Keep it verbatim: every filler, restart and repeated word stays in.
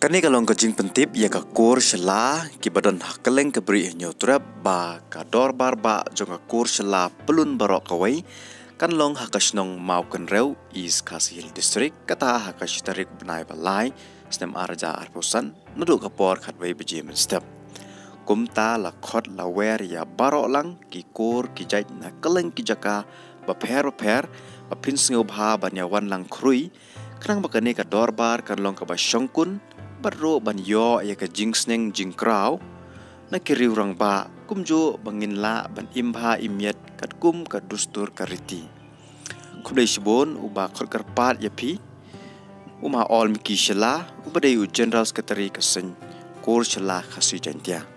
Kane ka long ka jingpyntip ïa ka kur Shylla kiba don ha kylleng ka Bri Hynñiewtrep ba ka dorbar bah jong ka kur Shylla pyllun baroh kawei kan long ha ka shnong Mawkynrew, East Khasi Hills District, kata ha ka shi tarik bnai ba lai, snem ar hajar arphew san, naduh ka por khatwei baje mynstep. Kumta la khot la wer ïa baroh lang ki kur ki jait na kylleng ki jaka bapher bapher, ba phin sngewbha ban ïa wan lang khrui, khnang ba kane ka dorbar kan long kaba shongkun, bad ruh ban ïoh ïa ka jingsneng jingkraw na ki riew rangbah, kumjuh ba ngin lah ban im bha im miat katkum ka dustur ka riti. Khublei shibun u ba khot kyrpad ïa phi, u Ma Olmiki Shylla, uba dei u General Secretary ka seng kur Shylla Khasi Jaiñtia.